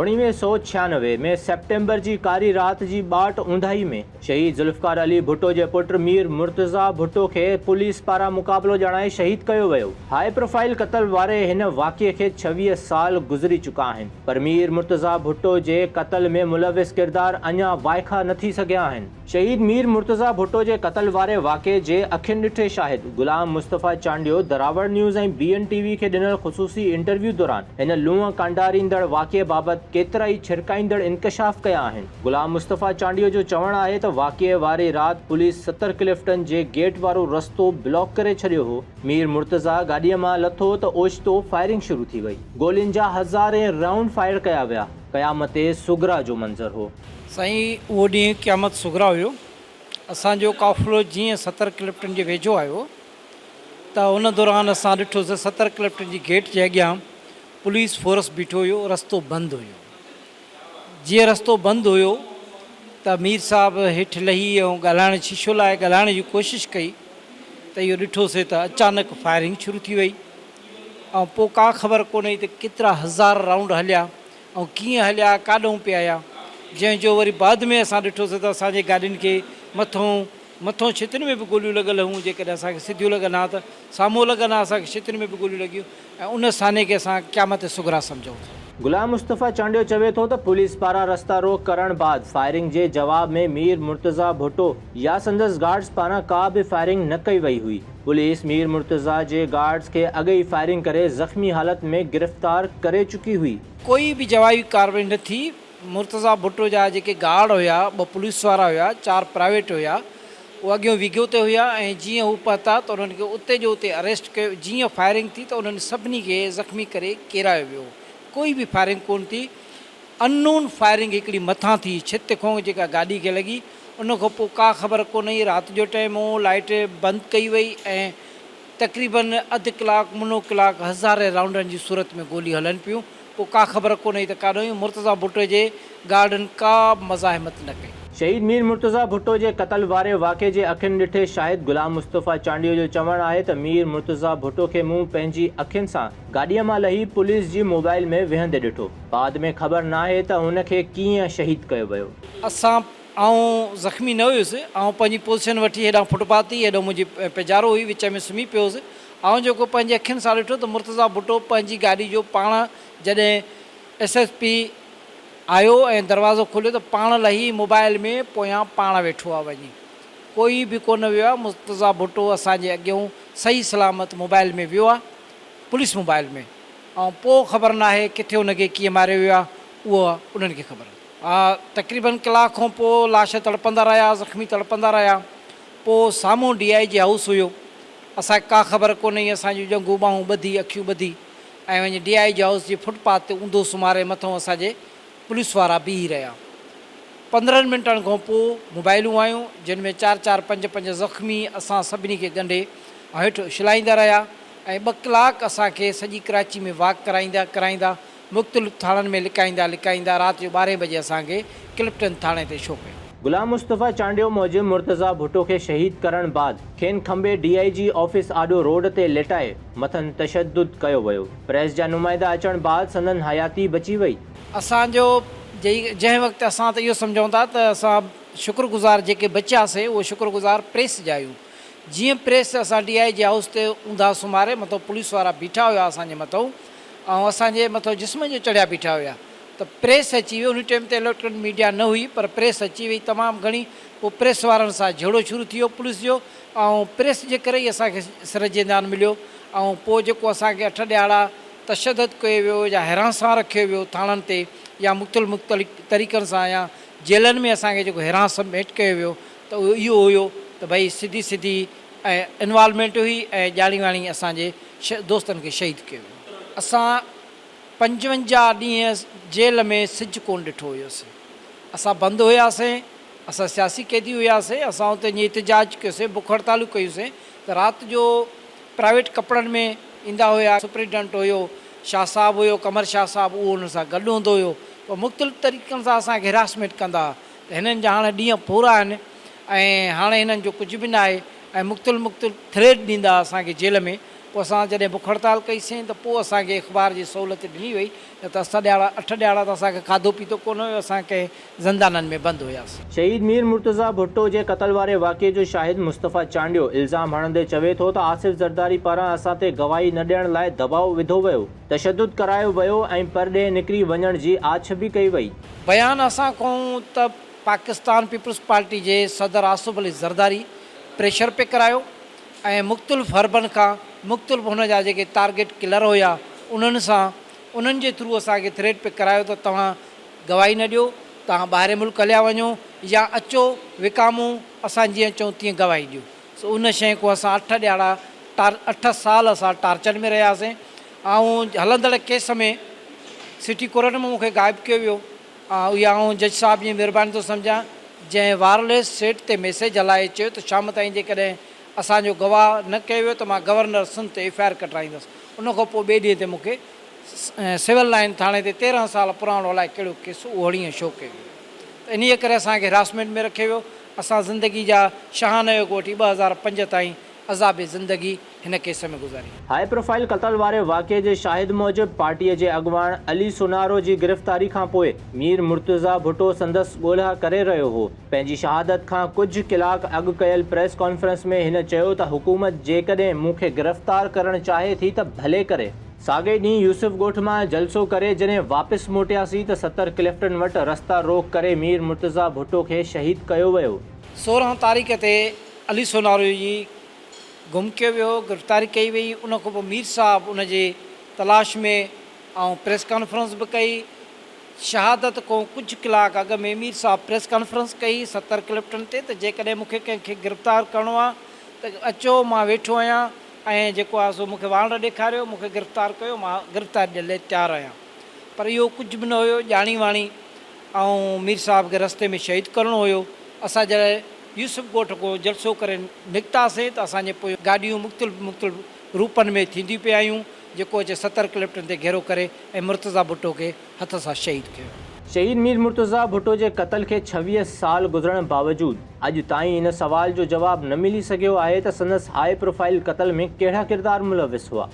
1996 ۾ September جي ڪاري رات جي ٻاٽ اونداهي ۾ شهيد ذوالفقار علي ڀٽو جي پٽ مير مرتضيٰ ڀٽو کي پوليس پاران مقابلو ڄاڻائي شهيد ڪيو ويو. هاء پروفائيل قتل واري هن واقعي کي 26 سال گذري چڪا آهن پر مير مرتضيٰ ڀٽو جي قتل ۾ ملوث ڪردار اڃا وائکا نه ٿي سگهيا آهن. شهيد مير مرتضيٰ ڀٽو جي قتل واري واقعي جي اکين ڏٺي شاهد Ghulam Mustafa Chandio Derawar news ۽ B N T V کي ڏنل خصوصي انٽرويو دوران هن لونء ڪانڊاريندڙ واقعي بابت ڪيترائي ڇرڪائيندڙ انڪشاف ڪيا آهن. غلام مصطفيٰ چانڊيو جو چوڻ آهي ته واقعي واري رات پوليس ستر ڪلفٽن جي گيٽ وارو رستو بلاڪ ڪري ڇڏيو هو، مير مرتضيٰ گاڏيء مان لٿو ته اوچتو فائرنگ شروع ٿي وئي، گولين جا هزارين رائونڊ فائر ڪيا ويا، قيامت صغريٰ جو منظر هو. سائين اهو ڏينهن قيامت صغريٰ هيو. اسان جو قافلو جيئن ستر ڪلفٽن جي ويجهو آيو ته ان دوران اسان ڏٺو ته ستر ڪلفٽن جي گيٽ جي اڳيان پوليس فورس بيٺو هيو رستو بند هيو. جيئن رستو بند هيو ته مير صاحب هيٺ لهي ۽ ڳالهائڻ شيشو لاهي ڳالهائڻ جي ڪوشش ڪئي ته اهو ڏٺوسي ته اچانڪ فائرنگ شروع ٿي وئي ۽ پوء ڪا خبر ڪونه هئي ته ڪيترا هزار رائونڊ هليا ۽ ڪيئن هليا، ڪاڏهون پئي آيا، جنهن جو وري بعد ۾ اسان ڏٺوسين ته اسان جي گاڏين کي مٿئون مٿئون ڇتين ۾ به گوليون لڳل هيون، جيڪڏهن اسان کي سڌيون لڳن ها ته سامهون لڳن ها، اسان کي ڇتين ۾ به گوليون لڳيون ۽ ان سانحي کي اسان قيامت صغريٰ سمجهون ٿا. غلام مصطفيٰ چانڊيو چوي ٿو ته پوليس پاران رستا روڪ ڪرڻ بعد فائرنگ جي جواب ۾ مير مرتضيٰ ڀٽو يا سندس گارڊز پاران ڪا به فائرنگ نه ڪئي وئي هئي. پوليس مير مرتضيٰ جي گارڊز کي اڳ ئي فائرنگ ڪري زخمي حالت ۾ گرفتار ڪري چڪي هئي. ڪوئي به جوابي ڪارروائي نه ٿي، مرتضيٰ ڀٽو جا جيڪي گارڊ هيا، ٻه پوليس وارا هيا، چار پرائيويٽ هيا، اهي اڳيون ويگو تي هيا ۽ جيئن هو پهتا ته انهن کي اتي جو اتي اريسٽ ڪيو، جيئن فائرنگ ٿي ته انهن سڀني کي زخمي ڪري ڪيرايو ويو، ڪوئي به فائرنگ ڪونه ٿي، ان نون فائرنگ هڪڙي مٿان ٿي ڇت کان جيڪا گاڏي کي لڳي ان کان پوء ڪا خبر ڪونه هئي رات جو ٽائيم هو لائيٽ بند ڪئي وئي ۽ تقريبن اڌ ڪلاڪ منو ڪلاڪ هزارين رائونڊن جي صورت ۾ گوليون هلن پيون پوء ڪا خبر ڪونه هئي ته ڪاڏو ويون مرتضيٰ ڀٽو جي گارڊن ڪا به مزاحمت نه ڪئي. شهيد مير مرتضيٰ ڀٽو جي قتل واري واقعي جي اکين ڏٺي شاهد غلام مصطفيٰ چانڊيو جو چوڻ آهي ته مير مرتضيٰ ڀٽو کي مون پنهنجي اکين سان گاڏيء مان لهي پوليس جي موبائل ۾ ويهندي ڏٺو. بعد ۾ خبر ناهي ته هن کي ڪيئن شهيد ڪيو ويو. اسان، آئون زخمي نه هيس، آئون پنهنجي پوزيشن وٺي هيڏانهن فٽ پاٿ تي هيڏانهن منهنجي پيجارو هئي، وچ ۾ سمهي پيو هوس. آئون جيڪو پنهنجي اکين سان ڏٺو ته مرتضيٰ ڀٽو پنهنجي گاڏي جو پاڻ جڏهن ايس ايس پي آيو ۽ دروازو کوليو ته پاڻ لهي موبائل ۾ پويان پاڻ ويٺو آ وڃي ڪوئي به ڪونه ويو آ، مرتضيٰ ڀٽو اسان جي اڳيئون صحيح سلامت موبائل ۾ ويو آ. پوليس موبائل ۾ ۽ پوء خبر ناهي ڪٿي ان کي ڪيئن ماريو ويو آهي اهو انهن کي خبر. تقريبن ڪلاڪ کان پوء لاش تڙپندا رهيا زخمي تڙپندا رهيا پوء سامهون ڊي I جي هائوس هيو اسان کي ڪا خبر ڪونه هئي اسان جون ڄنگهون ٻانهون ٻڌي اکيون ٻڌي ۽ وڃي ڊي I جي هائوس جي فٽ پاٿ تي اونڌو سمهاري مٿئون اسان جي پوليس وارا بيهي رهيا. 15 منٽن کان پوء موبائلون آيون، جن ۾ چار چار پنج پنج زخمي اسان سڀني کي ڳنڍي هيٺ اڇلائيندا رهيا ۽ ٻه ڪلاڪ اسان کي سڄي ڪراچي ۾ واڪ ڪرائيندا ڪرائيندا مختلف ٿاڻن ۾ لڪائيندا لڪائيندا رات جو ٻارهين بجي اسان کي ڪلفٽن ٿاڻي تي شو ڪيو. غلام مصطفيٰ چانڊيو موجب مرتضيٰ ڀٽو کي شهيد ڪرڻ بعد کين کنڀي ڊي I جي آفيس آڏو روڊ تي ليٽائي مٿن تشدد ڪيو ويو. پريس جا نمائندا اچڻ بعد سندن حياتي بچي وئي. اسان جو جنهن وقت اسان ته اهو سمجهون ٿا ته اسان شڪر گذار جيڪي بچياسين اهو شڪر گذار پريس جا آهيون. جيئن پريس اسان ڊي I جي هائوس تي اونڌا سمهاري مٿو پوليس وارا بيٺا هيا اسان جي مٿئون ۽ اسان جي مٿو جسم جو چڙهيا بيٺا هيا ته پريس اچي وئي ان ٽائيم تي اليڪٽرانڪ ميڊيا نه هئي پر پريس اچي وئي تمام گهڻي پوء پريس وارن سان جهيڙو شروع ٿي ويو پوليس جو ۽ پريس جي ڪري ئي اسان کي سر جيندان مليو ۽ پوء جيڪو اسان کي اٺ ڏهاڙا تشدد ڪيو ويو يا هراسان رکيو ويو ٿاڻن تي يا مختلف مختلف طريقن سان يا جيلن ۾ اسان کي جيڪو هراسمينٽ ڪيو ويو ته اهو اهو هيو ته ڀئي سڌي سڌي ۽ انوالومينٽ هئي ۽ ڄاڻي واڻي اسان جي دوستن کي شهيد ڪيو ويو. اسان 55 ڏينهن جيل ۾ سج ڪونه ڏٺو هيوسين. اسان بند هياسين، اسان سياسي قيدي هياسين، اسان اتي وڃي احتجاج ڪيوسين، بک هڙتالون ڪيونسين ته رات جو پرائيويٽ ڪپڙن ۾ ايندا هيا، سپرنٽنڊنٽ هيو شاهه صاحب هيو، قمر شاهه صاحب اهو انهن سان گڏ هوندو هيو، پوء مختلف طريقن سان اسان کي هراسمينٽ ڪندا ها ته هنن جا هاڻي ڏينهن پورا آهن ۽ هاڻي هنن جو ڪجهه به ناهي ۽ مختلف مختلف ٿريٽ ڏيندا ها اسان کي جيل ۾ پوء اسان جڏهن بک هڙتال ڪئي سين ته پوء اسان کي اخبار جي سهولت ڏني وئي نه ته ست ڏهاڙا اٺ ڏهاڙا ته اسان کي کاڌو پيتو ڪونه هيو اسان ڪنهن زندانن ۾ بند هياسين. شهيد مير مرتضيٰ ڀٽو جي قتل واري واقعي جو شاهد مصطفيٰ چانڊيو الزام هڻندي چوي ٿو ته آصف زرداري پاران اسان تي گواهي نه ڏيڻ لاء دٻاء وڌو ويو، تشدد ڪرايو ويو ۽ پرڏيهه نڪري وڃڻ جي آڇ به ڪئي وئي. بيان اسان کان ته پاڪستان پيپلز پارٽي جي صدر آصف علي زرداري پريشر پئي ڪرايو ۽ مختلف حربن کان مختلف هن جا جيڪي ٽارگيٽ ڪلر هيا انهن سان انهن جي ٿرو اسان کي ٿريٽ پئي ڪرايو ته توهان گواهي نه ڏيو توهان ٻاهرين ملڪ هليا وڃو يا اچو وڪامون اسان جيئن چئون تيئن گواهي ڏيو سو ان شيء کان اسان اٺ ڏهاڙا ٽار اٺ سال اسان ٽارچر ۾ رهياسين آئون هلندڙ ڪيس ۾ سٽي ڪورٽ مان مون کي غائب ڪيو ويو اها آئون جج صاحب جي مھرباني ٿو سمجهان جنهن وائرليس سيٽ تي ميسيج هلائي چيو ته شام تائين جيڪڏهن اسان جو گواهه نه ڪيو ويو ته مان گورنر سنڌ تي ايف I R ڪٽرائيندس. ان کان پوء ٻئي ڏينهن تي مون کي سول لائين ٿاڻي تي 13 سال پراڻو الائي ڪهڙو ڪيس اهو هڻي ۽ شو ڪيو ويو ته انهيء ڪري اسان کي هراسمينٽ ۾ رکيو ويو. اسان زندگي جا شاهانه يگ وٺي 2005 تائين عذاب زندگي هن ڪيس ۾ گذاري. هاء پروفائيل قتل واري واقعي جي شاهد موجب پارٽيء جي اڳواڻ علي سونارو جي گرفتاري کانپوء مير مرتضيٰ ڀٽو سندس ڳولها ڪري رهيو هو. پنهنجي شهادت کان ڪجهه ڪلاڪ اڳ ڪيل پريس ڪانفرنس ۾ هن چيو ته حڪومت جيڪڏهن مون کي گرفتار ڪرڻ چاهي ٿي ته ڀلي ڪري. ساڳئي ڏينهن يوسف ڳوٺ مان جلسو ڪري جڏهن واپس موٽياسين ته ستر ڪلفٽن وٽ رستا روڪ ڪري مير مرتضيٰ ڀٽو کي شهيد ڪيو ويو. 16 تاريخ تي علي سونارو جي گم ڪيو ويو، گرفتاري ڪئي وئي، ان کان پوء مير صاحب ان جي تلاش ۾ آئون پريس ڪانفرنس به ڪئي، شهادت کان ڪجهه ڪلاڪ اڳ ۾ مير صاحب پريس ڪانفرنس ڪئي ستر ڪلفٽن تي ته جيڪڏهن مون کي ڪنهن کي گرفتار ڪرڻو آ ته اچو مان ويٺو آهيان ۽ جيڪو آ سو مون کي وارنٽ ڏيکاريو مون کي گرفتار ڪيو مان گرفتاري ڏيڻ لئي تيار آهيان پر اهو ڪجهه به نه هيو ڄاڻي واڻي آئون مير صاحب کي رستي ۾ شهيد ڪرڻو هيو اسان جڏهن يوسف ڳوٺ کان جلسو ڪري نڪتاسين ته اسان جي پويان گاڏيون مختلف مختلف روپن ۾ ٿينديون پئي آيون، جيڪو اچي ستر ڪلفٽن تي گهيرو ڪري ۽ مرتضيٰ ڀٽو کي هٿ سان شهيد ڪيو. شهيد مير مرتضيٰ ڀٽو جي قتل کي 26 سال گذرڻ باوجود اڄ تائين ان سوال جو جواب نه ملي سگهيو آهي ته سندس هاء پروفائيل قتل ۾ ڪهڙا ڪردار ملوث هئا.